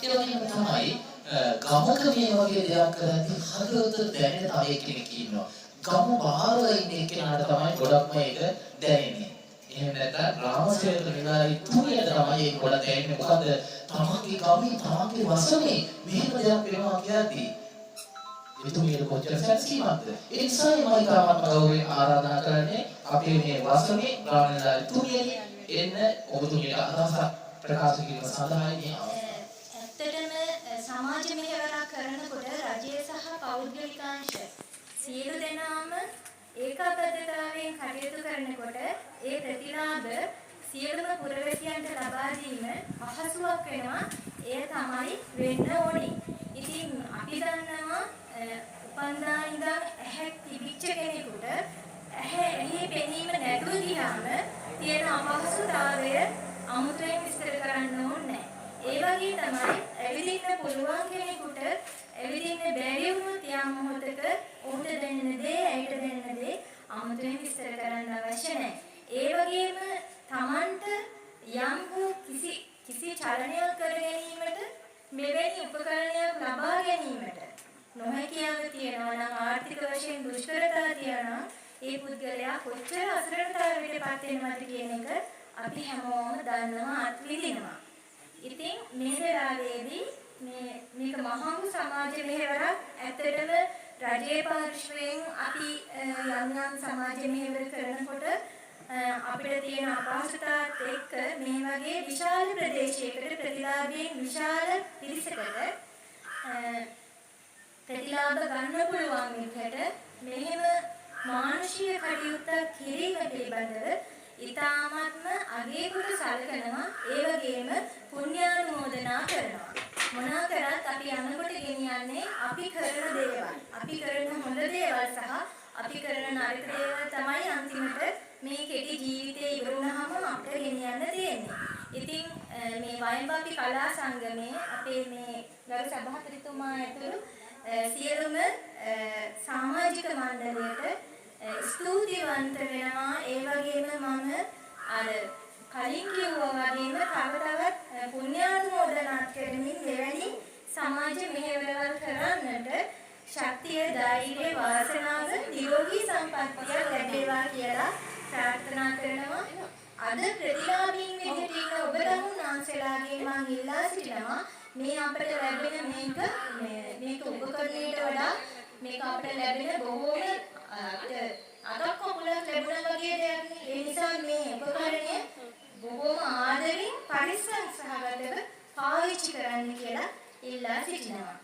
ඒ වගේම තමයි ගමක මේ වගේ දෙයක් කරද්දී හදවත දැනෙන තව එක්කෙනෙක් ඉන්නවා. ගම බාහිර ඉන්න එක්කෙනාට තමයි ගොඩක්ම ඒක දැනෙන්නේ. එහෙම නැත්නම් ග්‍රාම සේවක නිලධාරී තුමියට තමයි ඒක ගොඩක් දැනෙන්නේ. මොකද තමන්ගේ ගමේ තමන්ගේ වසමේ මෙහෙම දෙයක් වෙනවා කියද්දී එතුමියට කොච්චර සැනසීමක්ද? ඒ නිසායි මම ඉතාමත්ම ගෞරවයෙන් ආරාධනා කරන්නේ අපේ මේ වසමේ ග්‍රාම නිලධාරී තුමියනි, එන්න ඔබතුමියට අදහසක් ප්‍රකාශ කිරීම සඳහායි මේ අවස්ථාව. ඇත්තටම සමාජ මෙහෙවරක් කරනකොට රජය සහ පෞද්ගලික අංශ සියලු දෙනාම ඒකාබද්ධතාවයෙන් කටයුතු කරනකොට ඒ ප්‍රතිලාභ සියලුම පුරවැසියන්ට ලබා දීම පහසුවක් වෙනවා. එය තමයි වෙන්න ඕනි. ඉතින් අපි දන්නවා උපන්දා ඉඳන් ඇහැ තිබිච්ච කෙනෙකුට ඇහි පෙනීම නැතුව ගියාම තියෙන අපහසුතාවය අමුතුවෙන් විස්තර කරන්න ඕනේ නැහැ. ඒ වගේ තමයි ඇවිදින්න පුළුවන් කෙනෙකුට ඇවිදින්න බැරි වුණොත් යම් මොහොතක ඔහුට දැනෙන දේ, ඇයට දැනෙන දේ අමුතුවෙන් විස්තර කරන්න අවශ්‍ය නැහැ. ඒ වගේම තමන්ට යම් හෝ කිසි කිසි චලනයක් කර ගැනීමට මෙවැනි උපකරණයක් ලබා ගැනීමට නොහැකියාව තියෙනවා නම්, ආර්ථික වශයෙන් දුෂ්කරතා තියෙනවා නම්, ඒ පුද්ගලයා කොච්චර අසරණතාවයට පත් වෙනවද කියන එක අපි හැමෝම දන්නවා, අත්විඳිනවා. ඉතින් මේ වෙලාවේදී මේක මහඟු සමාජ මෙහෙවරක්. ඇත්තටම රජයේ පාර්ශ්වයෙන් අපි යම් යම් සමාජ මෙහෙවර කරනකොට අපිට තියෙන අපහසුතාවත් එක්ක මේ වගේ විශාල ප්‍රදේශයකට ප්‍රතිලාභයෙන් විශාල පිරිසකට ප්‍රතිලාභ ගන්න පුළුවන් විදිහට මෙහෙම මානුෂීය කටයුත්තක් කිරීම පිළිබඳව ඉතාමත්ම අගය කොට සලකනවා. ඒ වගේම පුණ්‍යානුමෝදනා කරනවා. මොනවා කරත් අපි යනකොට ගෙනියන්නේ අපි කරන දේවල්. අපි කරන හොඳ දේවල් සහ අපි කරන නරක දේවල් තමයි අන්තිමට මේ කෙටි ජීවිතේ ඉවර වුණාම අපිට ගෙනියන්න තියෙන්නේ. ඉතින් මේ වයඹ කලා සංගමයේ අපේ මේ ගරු සභාපතිතුමා ඇතුළු සියලුම සමාජික මණ්ඩලයට ස්තුතිවන්ත වෙනවා. ඒ වගේම මම අර කලින් කිව්වා වගේම තව තවත් පුණ්‍යානුමෝදනා කරමින් මෙවැනි සමාජ මෙහෙවරවල් කරන්නට ශක්තිය, ධෛර්යය, වාසනාව, නිරෝගී සම්පන්නියක් ලැබේවා කියලා ප්‍රාර්ථනා කරනවා. අද ප්‍රතිලාභීන් විදිහට ඉන්න ඔබ තමුන්නාන්සේලාගෙන් මං ඉල්ලා සිටිනවා, මේ අපට ලැබෙන මේක මේක උපකරණයට වඩා මේක අපට ලැබෙන බොහෝම අපිට අතක් කකුලක් ලැබුණා වගේ දෙයක් නේ. ඒ නිසා මේ උපකරණය බොහෝම ආදරෙන් පරිස්සම් සහගතව පාවිච්චි කරන්න කියලා ඉල්ලා සිටිනවා.